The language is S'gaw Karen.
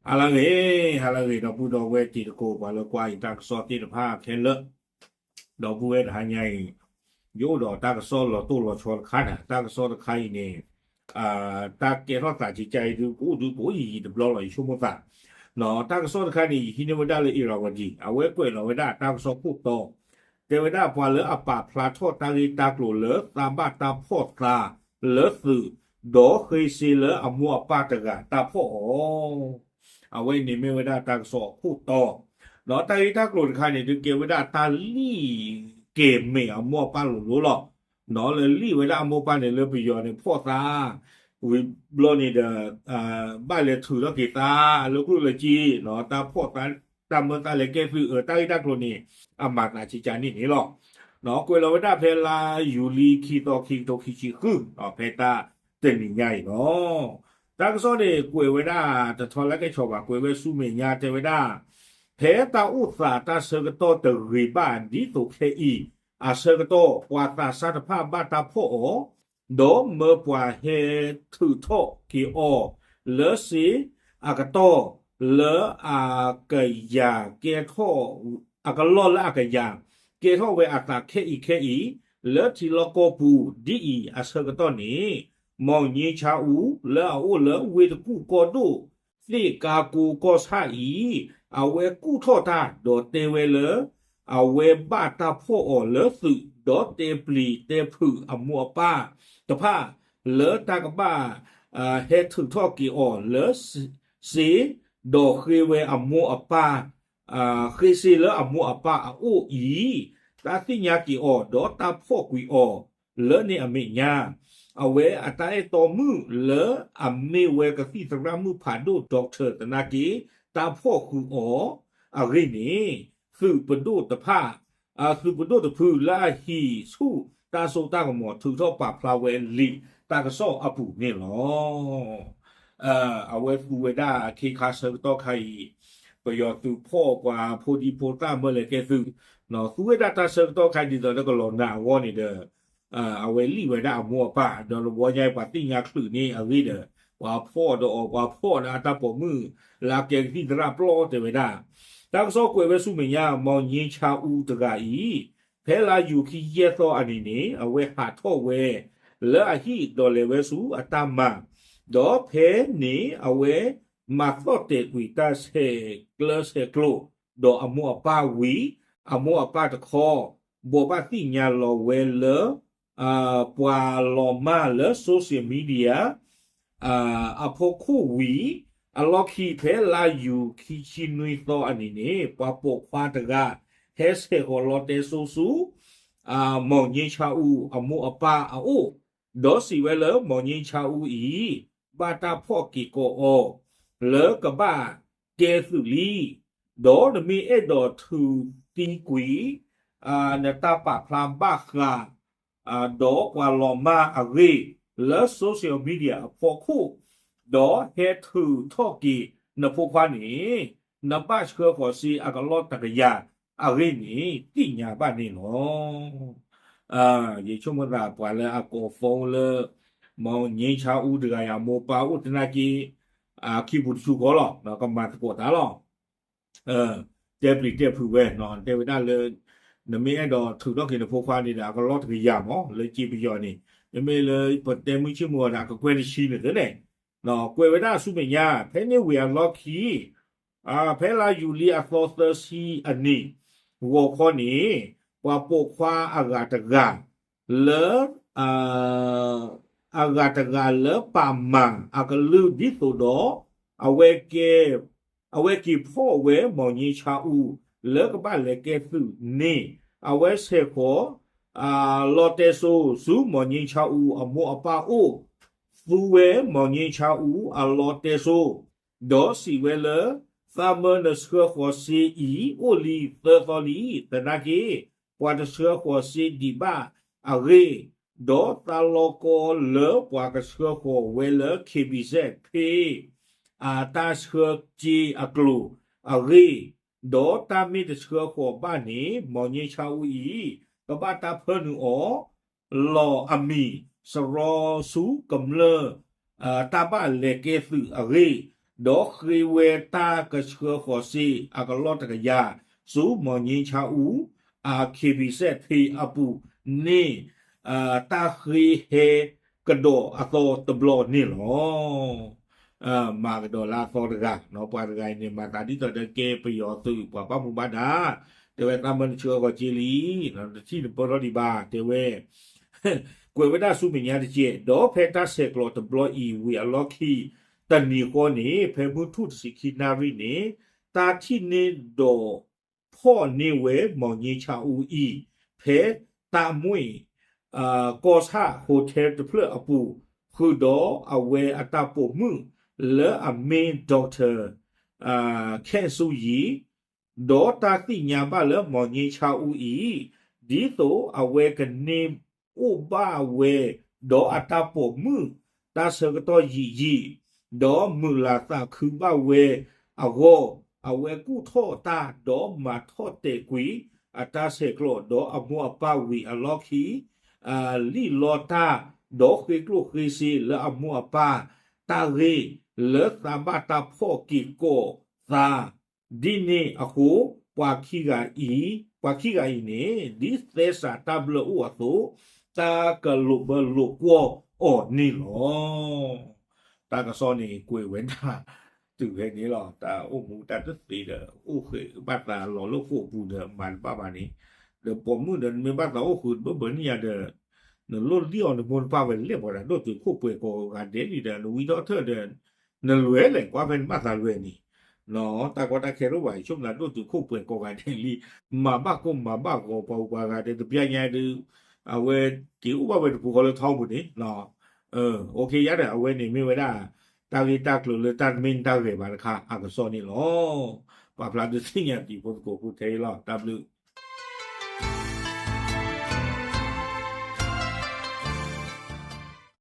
ဟါလၢအဂ့ၤ, ဟါလၢအဂ့ၤ ဒီပုၢ်ဒီဝဲၢ်တံၤသကိး ပှၤလၢကွၢ်အံၤတၢ်ကစီၣ်သ့ၣ်တဖၣ်ခဲလၢာ်, ဒီပုၢ်ဝဲၢ်တဟါညါအံၤ ယအိၣ်ဒီးတၢ်ကစီၣ်လီၤတိၢ်လီၤဆီတခါန့ၣ်, တၢ်ကစီၣ်တခါအံၤန့ၣ် တၢ်ကဲထီၣ်သးကကါအံၤဒုး ကအိၣ်ဒုးကအိၣ်ယံာ်ယံာ်တဘျီလီၤ ယဆိကမိၣ်သး, တၢ်ကစီၣ်တခါန့ၣ် ယဟံးန့ၢ်ဝဲဒၣ်လၢ Irrawaddy အဝဲကွဲးလီၤဝဲဒၣ်တၢ်ကစီၣ်ခိၣ်တီ တဲဝဲဒၣ်ပှၤလၢအပာ်ဖျါထီၣ်တၢ်ဂ့ၢ်တၢ်ကျိၤလၢသးဘၣ်တၢ်ဖီၣ်သါလၢသုး, ဒီးဃ့စ့လၢအမိၢ်အပၢ်တဂၤတၢ်ဖီၣ်အီၤ, အဝဲန့ၣ်မ့ၢ်ဝဲဒၣ်တၢ်ကစီၣ်အခိၣ်တီ, ဒီးတၢ်ဂ့ၢ်တၢ်ကျိၤတခါန့ၣ် ဒုးကဲဝဲဒၣ်တၢ်လံၣ်ကဲၤမဲာ်အမိၢ်အပၢ်လိၤလိၤလီၤ. လၢလံၣ်ဝဲဒၣ်အမိၢ်အပၢ်န့ၣ်လၢပယီၤန့ၣ် ဖီၣ်သါ ဝံၤဘျီန့ၣ်ဒီး ဘၣ်လဲၤထုးထီၣ်က့ၤသါလၢကျိၣ်လၢစ့, တၢ်ဖီၣ်သါ တၢ်မၢသါလဲၤကဲသုးအၢ တၢ်ဂ့ၢ်တၢ်ကျိၤန့ၣ် အမၤသးကကါန့ၣ်န့ၣ်လီၤ. ကွဲးလီၤဝဲဒၣ်ဖဲလါယူၤလံခံသီ ခံကထိခံဆံဃု ဖဲတၢ်တနံၤညါအံၤလီၤ. တၢ်ကစီၣ်န့ၣ် ကွဲးဝဲဒၣ်တထီလၢကဲဆီဘၣ် ကွဲးဝဲဆူမဲာ်ညါတဲဝဲဒၣ် ဖဲတၢ်အိၣ်သးတၢ်ဆၢကတီၢ်တဂ့ၤဘၣ်ဒ်သိးခဲအံၤ အဆၢကတီၢ် ပှၤသးစၢ်တဖၣ်ဘၣ်တၢ်ဖီၣ်အီၤ ဒီးမၢပှၤဟဲထုးထီၣ်က့ၤအီၤ လၢစ့အကတီၢ် လၢအကယၤကဲထီၣ် အကလီၢ်လၢအကယၤ ကဲထီၣ်ဝဲအသးခဲအံၤခဲအံၤ လၢထံလီၢ်ကီၢ်ပူၤဒ်အံၤအဆၢကတီၢ်န့ၣ် မီၣ်င့ဆါအူ လၢအအိၣ်လၢဝ့ၢ်တကူၣ်ကီၢ်ဒိၣ်သ့ၣ်ကါကိကီၢ်ဆၣ်အံၤ အဝဲကူၣ်ထီၣ်တၢ်ဒီးတဲဝဲလၢ အဝဲဘၣ်တၢ်ဖီၣ်အီၤလၢသုး ဒီးတဲပျံၤတဲဖုးအမိၢ်အပၢ်တဖၣ် လၢတၢ်ကဘၣ် ဟဲထုးထီၣ်က့ၤအီၤလၢစ့ ဒီးဃ့ဝဲအမိၢ်အပၢ် ဃ့စ့လၢအမိၢ်အပၢ်အအိၣ်အံၤ တၢ်သ့ၣ်ညါက့ၤအီၤ ဒီးတၢ်ဖီၣ်ကွံာ်အီၤ လၢန့ၣ်အမဲာ်ညါ အဝဲအတၢ်အဲၣ်တီမုၣ်လၢအမ့ၢ်ဝဲကသံၣ်သရၣ်မုၣ်ဖးဒိၣ် Doctor သနာ်က့ တၢ်ဖီၣ်ဃုာ်အီၤအဂ့ၢ်န့ၣ် သုးပဒိၣ်တဖၣ် သုးပဒိၣ်တဖုလၢအဟံးဆူၣ်တၢ်စိတၢ်ကမီၤ ထုးထီၣ်ပာ်ဖျါဝဲလံာ်တၢ်ကစီၣ်အပူၤန့ၣ်လီၤ. အဝဲသူဝဲဒၣ်အခ့ခါဆၢကတီၢ်ခါအံၤ ပယီၤသုးဖီၣ်ပှၤဖိဒံဖိသၣ်မၢလဲၤကဲသုး, သူဝဲဒၣ်တၢ်ဆၢကတီၢ်ခါဒ်သိးလၢကလီၤနၤအဂီၢ်န့ၣ်ဒီး အဝဲလံၣ်ဝဲဒၣ်အမိၢ်အပၢ် ဒီးတဘျီညါအံၤပှၤသ့ၣ်ညါချုးန့ၢ်အဂ့ၢ်ဒီး ပှၤဖီၣ်ဒီးအီၤ ပှၤဖီၣ်ဒီးအတၢ်ပိာ်မုၣ် လၢအကဲကသံၣ်သရၣ်ပျီတဲဝဲဒၣ် တၢ်ကစီၣ်ကွဲးဝဲဆူမဲာ်ညါ မီၣ်င့ဆါအူတဂၤအံၤ ဖဲလါယူၤခံယဲၢ်သီအနံၤန့ၣ် အဝဲဟးထီၣ်ဝဲ လၢအဟံၣ်ဒီးလဲၤဝဲဆူအတၢ်မၤ, ဒီးဖဲန့ၣ်အဝဲ မၤသီၣ်တဲာ်ကွံာ်တၢ်ဆဲးကျၢဆဲးကျိး ဒီးအမိၢ်အပၢ်ဝံၤ အမိၢ်အပၢ်တခီ ဘိးဘၣ်သ့ၣ်ညါလီၤဝဲလၢ ပှၤလီၤမၢ်လၢ social media အဖီခိၣ်ဝံၤ အလီၢ်ခံဖဲလါယူၤခံဆံနွံသီအနံၤန့ၣ် ပှၤပိာ်ခွါတဂၤ ဟဲဆဲးဃီၤလီၤတဲစိဆူ မီၣ်င့ဆါအူအမိၢ်အပၢ်အအိၣ်, ဒီးစံးဝဲလၢမီၣ်င့ဆါအူအံၤ ဘၣ်တၢ်ဖီၣ်က့ၤကိးအီၤ လၢကဘၣ်ကဲသုးလံ, ဒီးနမ့ၢ်အဲၣ်ဒိးထုးသံကွံာ် နတၢ်ပာ်ဖျါဘၣ်ဃး ဒီးပှၤလီၤမၢ်အဂ့ၢ် လၢ social media အဖီခိၣ်, ဒီးဟဲထုးထီၣ်က့ၤနဖိခွါန့ၣ် နဘၣ်ဆှၢဃီၤစ့အကလီၢ်တကယၤအဂ့ၢ်န့ၣ် သ့ၣ်ညါဘၣ်န့ၣ်လီၤ. ယဆိကမိၣ်သးပှၤလၢအကိး phone လၢ မီၣ်င့ဆါအူတဂၤအံၤ အမိၢ်ပၢ်အိၣ်သနာ်က့ ခံပူၤတဆူဃီလီၤ, ကမၤသကိးတၢ်လီၤ. တဲပျံၤတဲဖုးဝဲ တဲဝဲဒၣ်လၢ နမ့ၢ်အဲၣ်ဒိးထုးထီၣ်က့ၤနဖိခွါန့ၣ်ဒီး အကလီၢ်တကယၤမး လၢစ့ပယီၤန့ၣ်, မ့မ့ၢ်လၢပတဲမုၢ်ဆ့ၣ်မုၢ်ဂီၤဒီး အကကွဲၢ်တဆံန့ၣ်သ့န့ၣ်, ကွဲးဝဲဒၣ်ဆူမဲာ်ညါ ဖဲန့ၣ်ဝံၤအလီၢ်ခံ ဖဲလါယူၤလံအသီသၢဆံအနံၤ ဂီၤခီန့ၣ် ပှၤပိာ်ခွါအဂၤတဂၤ လၢ အဂၤတဂၤလၢပာ်မၤအကလုၢ်ဒ်သိးဒီး အဝဲကဲ အဝဲက့ၤဖီၣ်ဝဲမီၣ်င့ဆါအူ လၢကဘၣ်လဲၤကဲသုးန့ၣ် အဝဲဆဲးဃီၤ လီတဲစိ ဆူမီၣ်င့ဆါအူအမိၢ်အပၢ်အိၣ်, သူဝဲမီၣ်င့ဆါအူအလီတဲစိ ဒီးစံးဝဲလၢ သးမၢနဆှၢဃီၤစ့အံၤ အိၣ်လံသၢသီလံ, သနာ်က့ ပှၤတဆှၢဃီၤစ့ဒံးဘၣ်အဂ့ၢ်, ဒီးသးလီကီလၢပှၤကဆှၢဃီၤဝဲလၢ KBZ Pay အတၢ်ဆှၢစ့အကျိၤအဂ့ၢ်, ဒီးတၢ်မ့ၢ်တဆှၢဃီၤဘၣ်န့ၣ် မီၣ်င့ဆါအူအံၤ ကဘၣ်တၢ်ဖၢနုာ်အီၤ လီၤအမံၤစရီဆူကမျၢၢ် တၢ်ဘၣ်လဲၤကဲသုးအဂ့ၢ်, ဒီးဃ့ဝဲတၢ်ကဆှၢဃီၤစ့အကလီၢ်တကယၤ ဆူ မောင်ငြိမ်းချမ်းဦး အ KBZ ဖံးအပူၤန့ၣ် တၢ်ဃ့ဟဲကဒီးအသီတဘျီန့ၣ်လီၤ. မၤကဒီးလၢအသီတဂၤ, ပှၤတဂၤအံၤန့ၣ် မၤသးဒ်သိးဒီးကဲပယီၤသုးပှၤဘၣ်မူဘၣ်ဒါ, တဲဝဲသးမၢနဆှၢဃီၤစ့လံ, တထံၣ်နပၢၢ်ထီၣ်ဒံးဘၣ်, တဲဝဲ ကွဲးဝဲဒၣ်ဆူမဲာ်ညါတက့ၢ်. ဒီးဖဲတၢ်ဆဲးကျိးတဘျီအံၤဝံၤအလီၢ်ခံ တနံၤဃီန့ၣ် ဖဲမုၢ်ထူၣ်တဆံခံနၣ်ရံၣ်န့ၣ် တၢ်ထံၣ်န့ၢ်ဒီးဖီၣ်န့ၢ်ဝဲ မောင်ငြိမ်းချမ်းဦး အံၤ ဖဲတၢ်မွ့ၢ် ကီၢ်ဆၣ် hotel တဖျၢၣ်အပူၤ ဃုာ်ဒီးအဝဲအတၢ်ပိာ်မုၣ်လၢအမ့ၢ် doctor ခဲၣ်ဆူယံၤ ဒီးတၢ်သ့ၣ်ညါဘၣ်လၢ မောင်ငြိမ်းချမ်းဦး အံၤ ဒ်သိးအဝဲကန့ၢ်အိၣ်ဘၣ်ဝဲ ဒီးအတၢ်ပိာ်မုၣ် တၢ်ဆၢကတီၢ်ယံာ်ယံာ်, ဒီးမုာ်လၤသးခုဘၣ်ဝဲအဂီၢ်, အဝဲကူၣ်ထီၣ်တၢ် ဒီးမၤထီၣ်တဲာ်ကွံာ်အတၢ်ဆဲးကျိး ဒီးအမိၢ်အပၢ်ဝံၤအလီၢ်ခံ လံၣ်လီတၢ် ဒီးဃ့ကျိၣ်ဃ့စ့လၢအမိၢ်အပၢ် တၢ်ဂ့ၢ်လၢသးဘၣ်တၢ်ဖီၣ်က့ၤကိးသး ဒ်န့ၣ်အဃိ ပှၤခံဂၤအံၤ, ပှၤခံဂၤအံၤန့ၣ် ဒ်သဲစးတၢ်ဘျၢအိၣ်အသိး တၢ်ကလိာ်ဘၢလိာ်ကွီၢ်အီၤန့ၣ်လီၤ. တၢ်ကစီၣ်န့ၣ် ကွဲးဝဲဒၣ် တုၤဖဲန့ၣ်လီၤ. တၢ်အိၣ်မူတၢ်တသ့ဒီး အိၣ်ဃုာ်ဘၣ်သးလီၤလၢဃိာ်ပူၤဒီး မၤတဘၣ်ဘၣ်န့ၣ်, ဒီးပိာ်မုၣ်ဒီး နမ့ၢ်ဘၣ်သးအိၣ်ဃုာ်တဘၢဘၢန့ၣ်ယၤဒီး နလိၣ်လံၣ်အီၤနမိၢ်နပၢ်ဝဲလဲၣ် ပှၤဒိၣ်တုာ်ခိၣ်ပှဲၤကိးဂၤဒဲးလံဒီး နဝံထီၣ်ထၢၣ်ဒီး နလွဲလဲၣ် ကွၢ်ဖဲနဘၣ်သးလွဲန့ၣ်, တၢ်ကီတၢ်ခဲတအိၣ်ဘၣ် ဆိကမိၣ်ဒိၣ်တုာ်ခိၣ်ပှဲၤကိးဂၤဒဲးလံ, မၤဘၣ်ကိၢ်မၤဘၣ်ဂီၤ ပှၤဂုၤပှၤဂၤဒီး တပျၢ်ညါဒီး အဝဲက့ၤအိၣ်ဘၣ်ဝဲတပူၤဃီလၢထီပူၤန့ၣ်, အိၣ်ခ့ယါဒီး အဝဲန့ၣ်မ့ၢ်ဝဲဒၣ် တၢ်ဂ့ၢ်တၢ်ကျိၤလၢတၢ်တမ့ၢ်တၢ်ဂဲၤဘၣ်တခါ အကစီၣ်န့ၣ်လီၤ. ပာ်ဖျါဒုးသ့ၣ်ညါတံၤဖိသကိးဖိထဲအံၤလီၤ. တၢ်ဘျုး